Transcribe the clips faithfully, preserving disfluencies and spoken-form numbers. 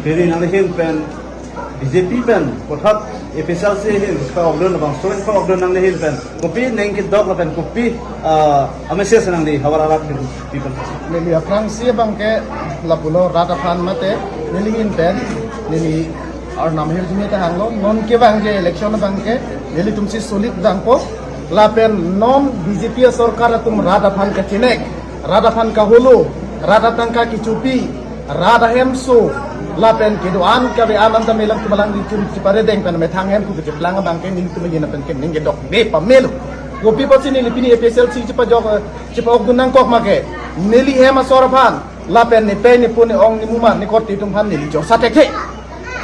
Pini nangli ahin pen B J P pen puthot A P H L C ahin ka-ok dun labangso ka-ok dun nangli ahin pen kopi ning kedok lapen kopi, ah, a-message nangli havar arat pen pi pen. Neli aphrangsi abangke lapulo, rat aphan mate neli ahin pen neli arnam hirjume ta hanglo, non ke abangke election abangke nelitum si solid dangpo lapen non B J P asorkar atum rat aphan kachinek, rat aphan kaholo, rat atangka kechopi, rat ahemso lapen kedo-an kave-an anta melangtum alanglitum chipare deng pen methang hem ku kecheplang abangke nelitum ahin pen ke ning kedok de pamelo. Kopi apotsi neli pini A P H L C chipajok, eh, chipajok dun nangkok ma ke, neli hem asor aphan lapen nepei nepo ne-ong nemumar nekorte atum aphan neli chorsa thekthe.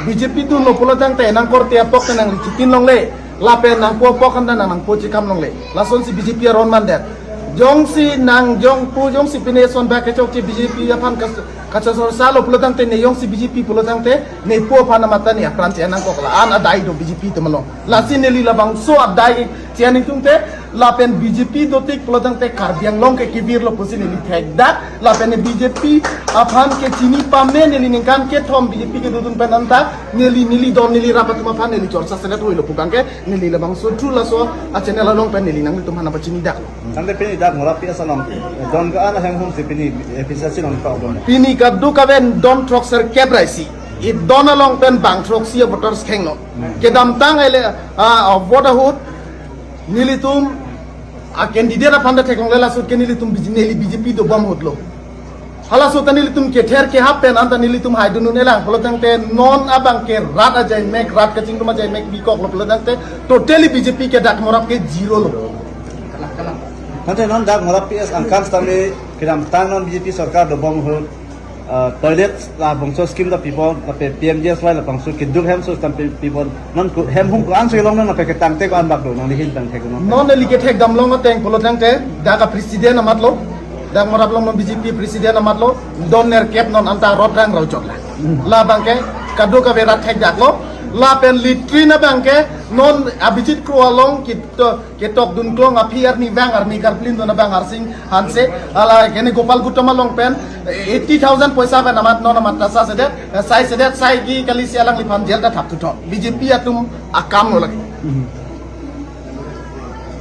B J P dunlo pulo tangte nangkorte apok ta nangli chitin longle, lapen nangpo apok anta nang nangpo chekam longle. Lasonsi B J P aron mandet. Jongsi nang jongpo jongsi pine son ba kechokche B J P aphan kas-, kachorsalo pulo tangte ne jongsi B J P pulo tangte nepo aphan amata ne apran che nangkok la-an adai do B J P atum along. Lasi neli labangso adai che nangtungte lapen B J P dotik pulo tangte Karbi Anglong ke kevirlo pusi neli thekdak lapen B J P aphan ke chini pame neli ningkan kethom B J P kedodun pen anta neli neli don neli rap atum aphan neli chorsa senet hoilo pu abangke neli labangso thu laso a-channel along pen neli nanglitum aphan pachinidak. Tangte pini dak Morap P S along don ka-an ahem hum si pini A P H L C along ka-ok dun. Pini kadokave don throk serkep ra isi. Idon along pen bang throksi a-voters khenglo. Kedamtang ele, ah, ah, vote ahut nelitum a-candidate aphan ta theklongle, laso ke nelitum B J P, neli B J P dobom ahutlo. Halaso ta nelitum kether kehap pen anta nelitum haidun un-elang pulo tangte non abangke rat ajaimek, rat kachingrum ajaimek bikoklo pulo tangte totally B J P ke dak Morap ke zero lo. Tangte non dak Morap P S angkang sitame kedamtang non B J P sorkar dobom ahut, ah, toilet labangso scheme ta pipo, lapen P M G S Y labangso keduk hemso sitame pi-, pipo, non ko-, hem hum ko-an si long non lapen ketangte ko-an bak do, nangli ahin pen thek non. Non neli kethek damlong ateng pulo tangte dak a-president amatlo, dak Morap along non B J P president amatlo, don nerkep non anta rot rang rau chot la. Labangke kadokave rat thekdaklo, lapen latrine abangke non Abhijit Kro along kito ketok dunklong aphi arnivang arni karplin dun abang Harsing Hanse, hala kene Gopal Gautam along pen eighty thousand poisa pen amat non amat ta sa sedet, eh, sai sedet, sai ki kali si alangliphan jail ta thap thuthon. B J P atum akam lo lagi.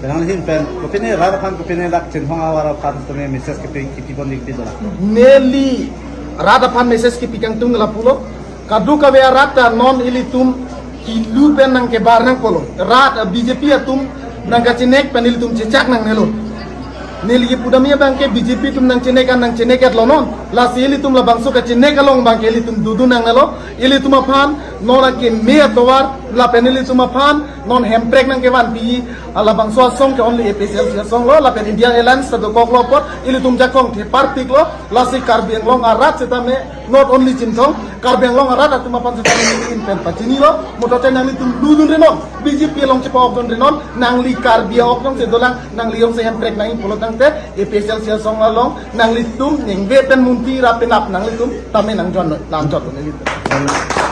Penang ahin pen kopine rat aphan kopine dak chinthong ahavar aphan tumi message kepi, kepi pon dikti dola. Neli rat aphan message kepi kangtung lapulo. Kadokave arat ta non ilitum kilu pen nangkebar nangkoklo. Rat, eh, B J P atum nangkachinek pen ilitum chechak nangnelo. Neli kipudamji abangke B J P atum nangchinek an nangchinek-etlo non. Lasi ilitum labangso kachinek along abangke ilitum dodun nangnelo. Ilitum aphan non akeme atovar lapen ilitum aphan non hemprek nangkevanpi, ah, labangso asong ke only A P H L C asong lo, lapen India Alliance ta dokoklo apot, ilitum jakong thepar tiklo, lasi Karbi Anglong arat sitame, not only chinthong, Karbi Anglong arat atum aphan sitame neli ahin pen pachinilo, mutote nanglitum lulun rinon, B J P along chepa-ok dun rinon, nangli Karbi a-ok jongsi dolang, nangli jongsi hemprek nangji pulo tangte, A P H L C asong along, nanglitum, ningve pen munti ra penap nanglitum, tame nangjon, nangjon nanglitum.